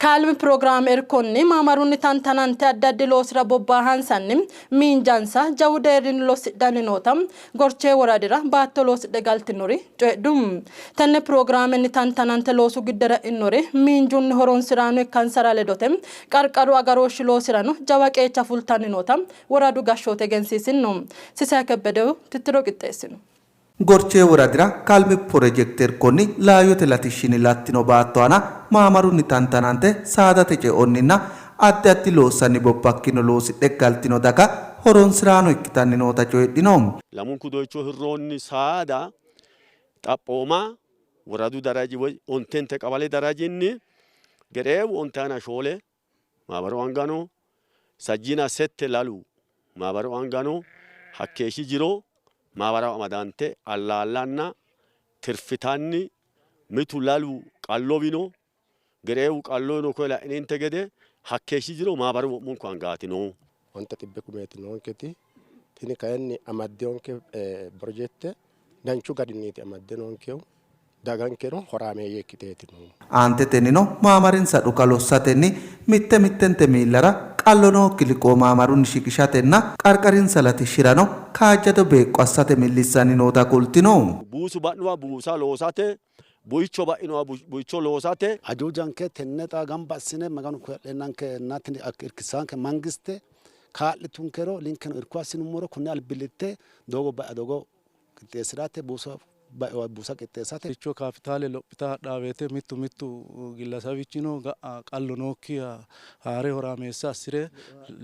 Kaalmi pirogiraame irkonni maamarunni tantanante addi addi loosira bobbahansanni miinjansa jawu deerrinni lossidhanni noota Gorchee woradira baatto loosidhe galtinori coyidhu. Tenne pirogiraamenni tantanante loosu giddora e'inori miinjunni horonsiraano ikkansara ledote qarqaru agarooshshi loosirano jawa qeecha fultanni noota woradu gashshooti egensiisino. Sisay Kebbedehu tittiro qixxeessino. Gorchee woradira Kalmi pirojekte irkonni laayyote latishshinni lattino baatto aana maamarunni tantanante saadate ceonninna addi addi loossanni bobbakkino loosidhe galtino daga horonsiraano ikkitanni noota coyidhino. Lamunku doyicho hirroonni saada xaphooma woradu daraji woy ontente qawale darajinni gereewu ontaana shoole maabaru anga no, sajjiina sette lalu maabaru anga no, hakkeeshshi jiro maabaraho amadante allaallanna tirfitanni mitu lalu qallowino, gereewu qallowino koye la'ininte gede hakkeeshshi jiro maabaru wo'munku angaati noohu. Onte xibbe kumeeti noonketi, tini kayinni amaddinonke pirojekte danchu garinniiti amadde noonkehu. Dagankeno horaameeyye ikkiteeti noohu. Aantetennino maamarinsa dhuka lossatenni mitte mittente miillara qallo nookki liqoo maamarunni shiqishatenna qarqarinsa latishshirano kaajjado beeqqo assate millissanni noota kultino. Buusu ba'nowa buusa loosate, buicho ba'inowa buicho loosate. Ajuujanke tenne xa gamba assine Maganu kaa'leennankenna tini irkissaanke mangiste kaa'litunkero ninkeno irko assinummoro konne albillitte doogo ba'a doogo qixxeessi'rate buusa baewa buusa qixxeessate. Techo kaapitaale lophita hadhaa woyte mittu mittu gillasawichino ga'a qallo nookkiha haare horaameessa assi're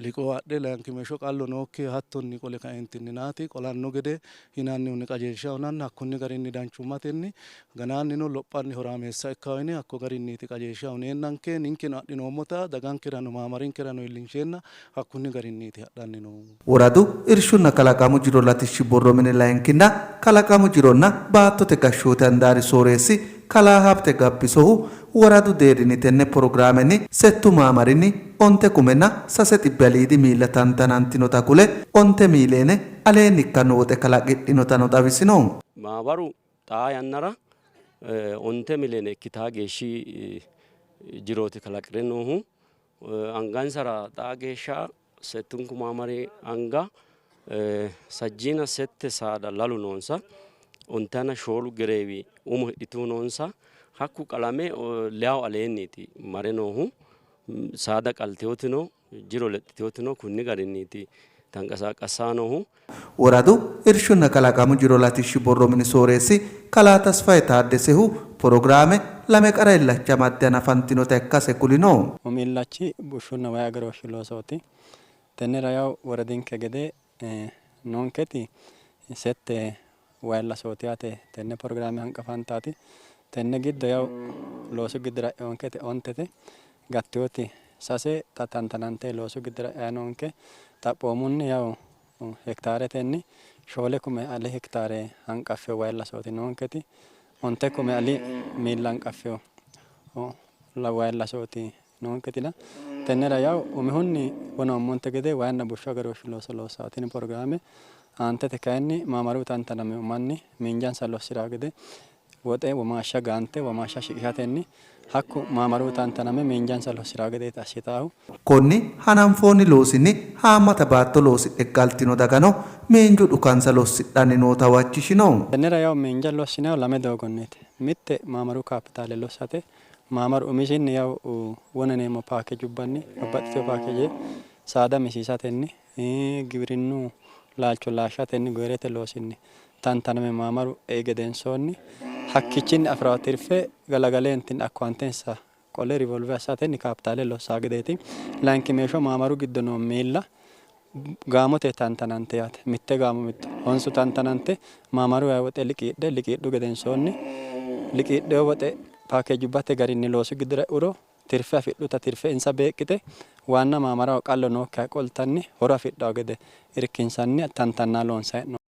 liqoo adhe layinkimeeshsho qallo nookkiha hattonni qole kaeentinni naati qolanno gede yinannihunni qajeelsha uyinanni hakkunni garinni danchummatenni ganaannino lophanni horaameessa ikkanno yine hakko garinniiti qajeelsha uyineennanke ninkeno adhinoommota dagankerano maamarinkerano iillinsheenna hakkunni garinniiti hadhanni noohu. Woradu Irshunna Kalaqamu Jiro Latishshi Borro Mini Layinkinna Kalaqamu Jironna Baattote Gashshooti Handaari Sooreessi Kalaa Habte Gabbisohu woradu deerrinni tenne porogiraamenni settu maamarinni onte kumenna sase xibbe aliidi miilla tantanantinota kule, onte miiliyeene aleenni ikkanno woxe kalaqidhinotano xawisino. Maabaru xaa yannara onte miliyeene ikkitaa geeshshi jirooti kalaqi're noohu. Angansara xaa geeshsha Settunku maamari anga sajjiina sette saada lalu noonsa, ontaana shoolu ge'reewi umo hidhituhu noonsa. Hakku qalame leyawu aleenniiti mare noohu. Saada qalteewoti no, jiro lexxiteewoti no. Kunni garinniiti tanqasaaqqassaa noohu. Woradu Irshunna Kalaqamu Jiro Latishshi Borro Mini Sooreessi Kalaa Tasfaye Taaddesehu, porogiraame lame qara illacha amadde hanafantinota ikkase kulino. Umi illachi bushshunna wayi agarooshshi loosooti. Tennera yawo woradinke gede noonketi sette wayi lasooti yaate tenne porogiraame hanqafantaati. Tenne giddo yawo loosu giddora eonkete ontete. Gattinoti sase xa tantanante loosu giddora e'anni noonke. Xaphoomunni yawo hektaaretenni shoole kume ali hektaare hanqaffino wayi lasooti noonketi. Onte kume ali miilla hanqaffino wayi lasooti noonketina tennera yawo umihunni wonoommonte gede wayinna bushshu agarooshshi looso loossanno tini pirogiraame aantete kayinni maamaru tantanamino manni miinjansa lossi'ranno gede woxe womaashsha gaante womaashsha shiqishatenni hakku maamaru tantaname miinjansa lossi'ranno gedeeti assitaahu. Konni hananfoonni loosinni haammata baatto loosidhe galtino dagano miinju dhukansa lossidhanni noota huwachishino. Tennera yawo miinja lossinannihu lame doogonniiti. Mitte maamaru kaapitaale lossate. Maamaru umisinni yawo wona yineemmo paakejubbanni babbaxxitino paakeje saada misiisatenni, giwirinnu laalcho laashshatenni, goyirete loosinni tantaname maamaru ei gedensoonni hakkichinni afi'ranno tirfe galagaleentinni akkowaantensa qole rivolve assatenni kaapitaale lossanno gedeeti. Layinkimeeshsho maamaru giddo noo miilla gaamote tantanante yaate. Mitte gaamo mitto honsu tantanante maamaru woxe liqiidhe liqiidhu gedensoonni liqiidhino woxe paakeejubbate garinni loosu giddora e'uro tirfe afidhuta tirfe insa beeqqite waanna maamaraho qallo nookkiha qoltanni horo afidhanno gede irkinsanni tantanna loonsanni hee'noonni.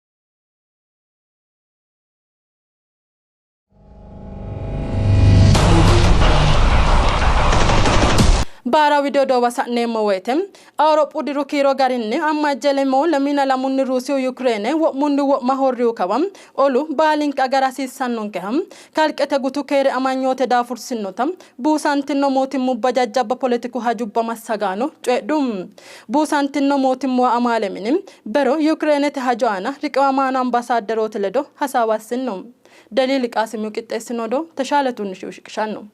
Baara wido odoowa sa'neemmo woyte Awurophu diru kiiro garinni Ammajje lemoo lemiina lamunni Ruusiyu Yukireene wo'munni wo'ma horrihu kawa olu baalinke agara hasiissannonkeha kalqete gutu keere amanyoote daafursinnota buusantinno mootimmubba jajjabba poletiku hajubba massagaano coyidhu. Buusantinno mootimmuwa amaale mini bero Yukireenete hajo aana riqiwamaano ambaasaadderooti ledo hasaawa assinno. Deliili Qaasimiyu qixxeessino odoo Teshaale Tunnishihu shiqishanno.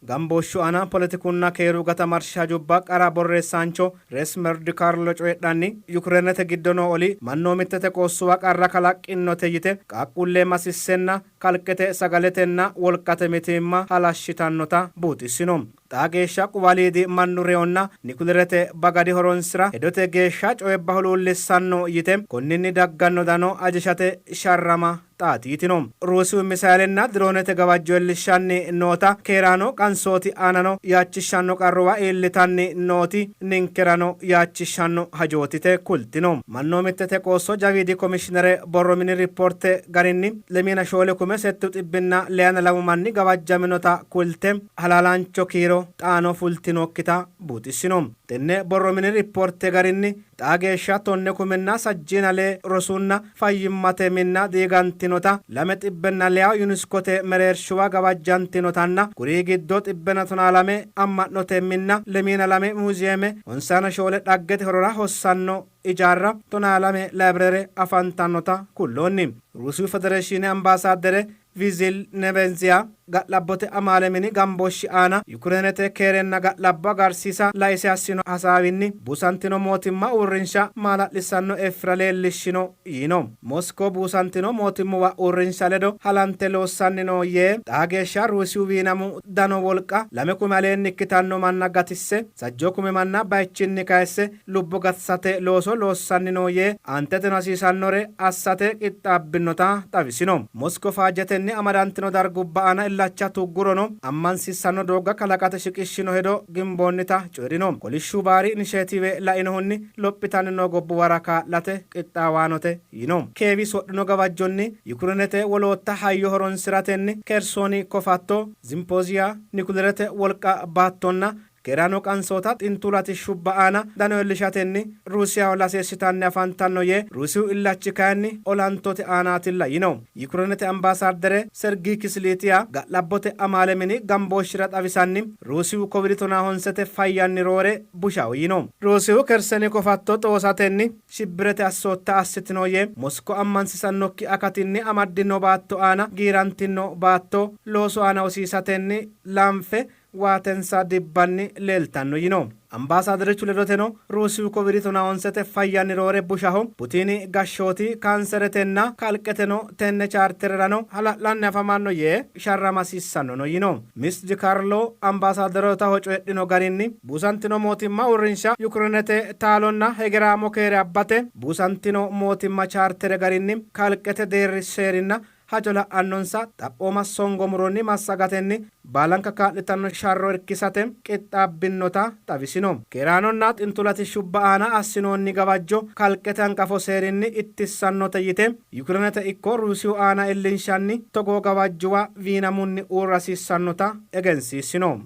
Gambooshshu aana poletikunna keeru gatamarshi hajubba qara borreessaancho Resmer Dikaarlo coyidhanni, Yukireenete giddo noo oli mannoomittete qoossuwa qarra kalaqqinnote yite, qaaqquulle masissenna kalqete sagaletenna wolqate mitiimma halashshitannota buuxissino. Xaa geeshsha quwaliidi mannu reyonna nikulerete bagadi horonsi'ra hedote geeshsha coyibba huluullissanno yite, konninni dagganno dano ajishate sharrama xaati yitino. Ruusiyu misaylenna diroonete gawajjo iillishshanni noota keeraano qansooti aanano yaachishshanno qarruwa iillitanni nooti ninkerano yaachishshanno hajooti yite kultino. Mannoomittete qoosso jawiidi komishiinere borro mini rippoorte garinni lemiina shoole kume settu xibbinna leyana lamu manni gawajjaminota kulte halaalaancho kiiro xaano fultinokkita buuxissino. Tenne borro mini rippoorte garinni Xaa geeshsha tonne kuminna sajjiina lee rosunna fayyimmate minna diigantinota, lame xibbenna leyawo Yuniskote mereershuwa gawajjantinotanna kurii giddo xibbenna tonaa lame amma'note minna, lemiina lame muuziyeeme, honsaana shoole dhaggete horora hossanno ijaarra, tonaa lame layibirere afantannota kulloonni. Ruusiyu Federeeshiine Ambaasaaddere Vizil Nebenziya ga'labbote amaale mini gambooshshi aana Yukireenete keerenna ga'labbo agarsiisa laise assino hasaawinni buusantino mootimma uurrinsha maala'lissanno effira leellishshino yiino. Mosko buusantino mootimmuwa uurrinsha ledo halante loossanni no yee, xaa geeshsha Ruusiyu wiinamu dano wolqa lame kume aleenni ikkitanno manna gatisse sajjoo kume manna bayichinni kayisse lubbo gatisate looso loossanni no yee, aanteteno hasiisannore assate qixxaabbinota xawisino. Mosko faajjetenni amadantino dargubba aana illacha tuggurono, ammansiissanno doogga kalaqate shiqishshino hedo gimboonnita coyi'rino. Kolishshu Baari inisheetiive lainohunni lophitanni noo gobbuwara kaa'late qixxaawaanote yino. Keevi sodhino gawajjonni Yukirenete wolootta hayyo horonsi'ratenni Kersooni kofatto, Zimpooziya, nikulerete wolqa baattonna Keeraano qansoota xintu latishshubba aana dano iillishatenni Ruusiyaho laseessitanni afantanno yee, Ruusiyu illachi kayinni olantote aanaatilla yino. Yukirenete Ambaasaaddere Sergii Kisliitiya ga'labbote amaale mini gambooshshira xawisanni, Ruusiyu Kovidi tonaahonsete fayyanni roore bushaho yino. Ruusiyu Kerseni kofatto xoosatenni shibbirete assootta assitino yee, Mosko ammansisannokki akatinni amaddino baatto aana giirantino baatto loosu aana hosiisatenni laanfe waatensa dibbanni leeltanno yino. Ambaasaaderichu ledoteno, Ruusiyu Kovidi tonaahonsete fayyanni roore bushaho, Putiini gashshooti kaanseretenna kalqeteno tenne chaartererano hala'lanni afamanno yee sharrama hasiissannono yino. Miss Dikarlo Ambaasaadderootaho coyidhino garinni, buusantino mootimma uurrinsha Yukireenete taalonna hegeraamo keere abbate buusantino mootimma chaartere garinni kalqete deerri seerinna hajo la'annonsa xaphooma songo muronni massagatenni baalanka kaa'litanno sharro irkisate qixxaabbinota xawisino. Keeraanonna xintu latishshubba aana assinoonni gawajjo kalqete hanqafo seerinni ittissannote yite, Yukirenete ikko Ruusiyu aana illinshanni togoo gawajjuwa wiinamunni uurra hasiissannota egensiissino.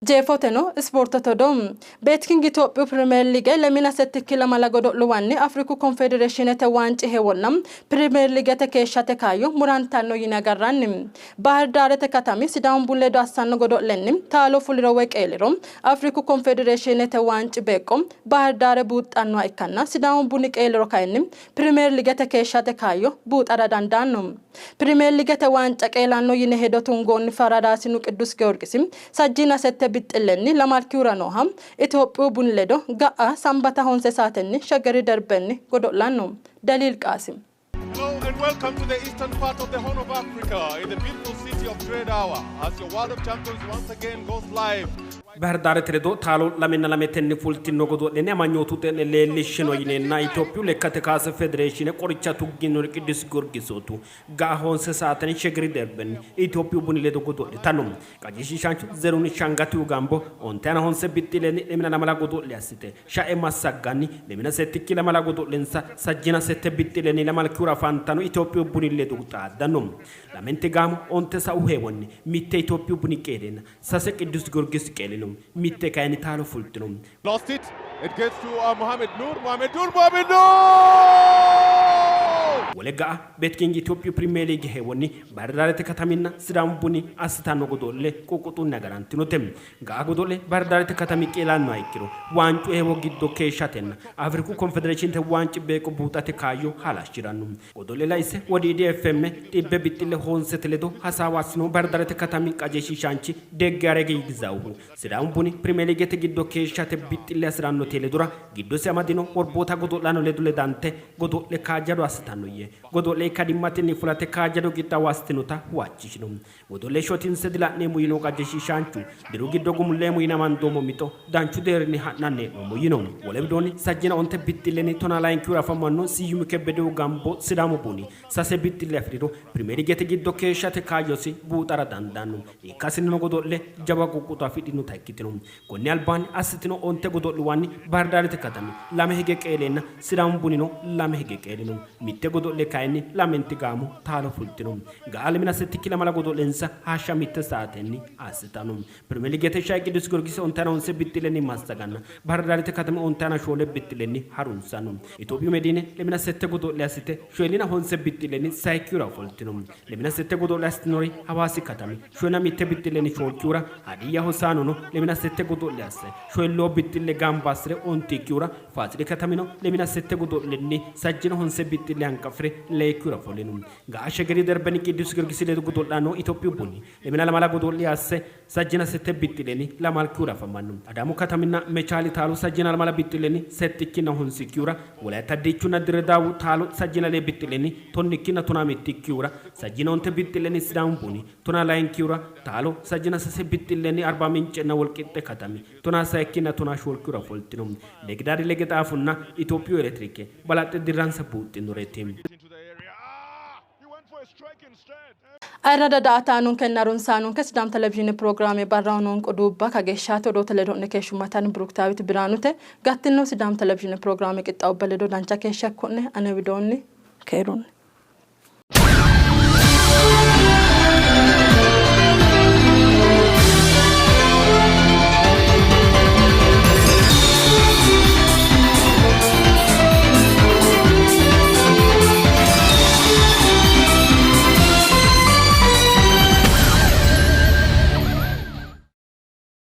Jeefoteno ispoortete odoo. Beetking Itophiyu Pirimeer Liige lemina settikki lamala godo'luwanni Afriku Konfedereeshiinete waanci heewonna Pirimeer Liigete keeshshate kaayyo murantanno yine agarranni. Bahir Daarete katami Sidaamu Buni ledo assanno godo'lenni taalo fuliro woy qeeliro Afriku Konfedereeshiinete waanci beeqqo Bahir Daare buuxxannoha ikkanna Sidaamu Buni qeeliro kayinni Pirimeer Liigete keeshshate kaayyo buuxara dandaanno. Pirimeer Liigete waanca qeelanno yine hedo tungoonni Faradaasinu Qiddus Giyoorgisi sajjiina sette bixxillenni lamalkihura nooha Itophiyu Buni ledo ga'a Sambata honse saatenni Sheggeri Derbenni godo'lanno. Deliil Qaasim. Hello and welcome to the eastern part of the Horn of Africa in the beautiful city of Dire Dawa as your World of Champions once again goes live. Bahirdaarete ledo taalo lamenna lametenni fultino godo'lenni amanyootu xe'ne leellishshino yineenna Itophiyu lekkate kaase federeeshiine qoricha tugginori Qiddus Giyorgisootu ga'a honse saatenni Shegeri Derbenni Itophiyu Buni ledo godo'litanno. Qajeelshiishaanchu Zerhun Shangatihu Gambo ontayina honse bixxilenni lemina lamala godo'le assite shae massagganni lemina settikki lamala godo'lensa sajjina sette bixxilenni lamalkihura afantanno Itophiyu Buni ledo xaaddanno. Lamente gaamo onte sa'u heewonni mitte Itophiyu Buni qeeleenna sase Qiddus Giyorgis qeelino. Mitte kayinni taalo fultino. Lost it. It gets to Mohamed Noor. Mohamed Noor. Mohamed Noor! Wole ga'a Betking Itophiyu Pirimeer Liige heewonni Bahirdaarete kataminna Sidaamu Buni assitanno godo'le quqquxunni agarantinote. Ga'a godo'le Bahirdaarete katami qeelannoha ikkiro waancu heewo giddo keeshshatenna Afriku Konfedereeshiinete waanci beeqqo buuxate kaayyo halashshi'ranno. Godo'le laisse Wodiidi FM xibbe bixxille honsete ledo hasaawa assinohu Bahirdaarete katami qajeelshiishaanchi Degge Yigizawuhu Sidaamu Buni Pirimeer Liigete giddo keeshshate bixxille hasi'rannote ledora giddosi amadino worboota godo'laano ledo ledante godo'le kaajjado assitanno yee godo'le ikkadimmatenni fulate kaajjado qixxaawo assitinota huwachishino. Godo'le shotinse dila'neemmo yino qajeelshiishaanchu diru giddo gumulleemmo yine amandoommo mixo danchu deerrinni ha'nanni hee'noommo yino. Wole widoonni sajjina onte bixxillenni tonaa layinkihura afamanno Siyyumi Kebbedehu Gambo Sidaamu Buni sase bixxille afi'riro Pirimeer Liigete giddo keeshshate kaayyosi buuxara dandaanno. Ikkasinnino godo'le jawa quqquxo afidhinota ikkitino. Konni albaanni assitino onte godo'luwanni Bahirdaarete katami lame hige qeeleenna Sidaamu Bunino lame hige qeelino. Mitte godo'le kayinni lamenti gaamo taalo fultino. Ga'a lemina settikki lamala godo'lensa hashsha mitte saatenni assitanno. Pirimeer Liigete shae Qiddus Giyorgisi ontayina honse bixxilenni massaganna Bahirdaarete katami ontayina shoole bixxilenni harunsanno. Itophiyu Mediine lemina sette godo'le assite shoolina honse bixxilenni sayikkihura ofoltino. Lemina sette godo'le assitinori Hawaasi katami shoolina mitte bixxilenni shoolkihura, Hadiyya Hosaanono lemina sette godo'le asse shoyilloo bixxille gamba assire ontikkihura, Faasili katamino lemina sette godo'lenni sajjina honse bixxille hanqafire leyikkihura ofollino. Ga'a Shegeri Derbeni Qiddus Giyorgisi ledo godo'lanno Itophiyu Buni lemina lamala godo'le asse sajjina sette bixxilenni lamalkihura afamanno. Adaamu kataminna Mechaali taalo sajjina lamala bixxilenni settikkinna honsikkihura, Wolayitta Dichunna Dirredaawu taalo sajjina lee bixxilenni tonnikkinna tonaa mittikkihura, sajjina onte bixxilenni Sidaamu Buni tonaa layinkihura taalo sajjina sase bixxillenni Arba Mincenna Wolqixxe katami tonaa sayikkinna tonaa shoolkihura ofoltino. Legidaadi Legexaafunna Itophiyu Elektiriike balaxxe dirransa buuxxinoreeti. Ayirradda daa''ataanonkenna harunsaanonke Sidaamu Televizhiine pirogiraame barraho noonke oduubba kageeshshaati. Odoote ledo'ne keeshshummatanni Biruktaawit Biraanute. Gattino Sidaamu Televizhiine pirogiraame qixxaawubba ledo dancha keeshsha ikko'ne. Ane widoonni keerunni.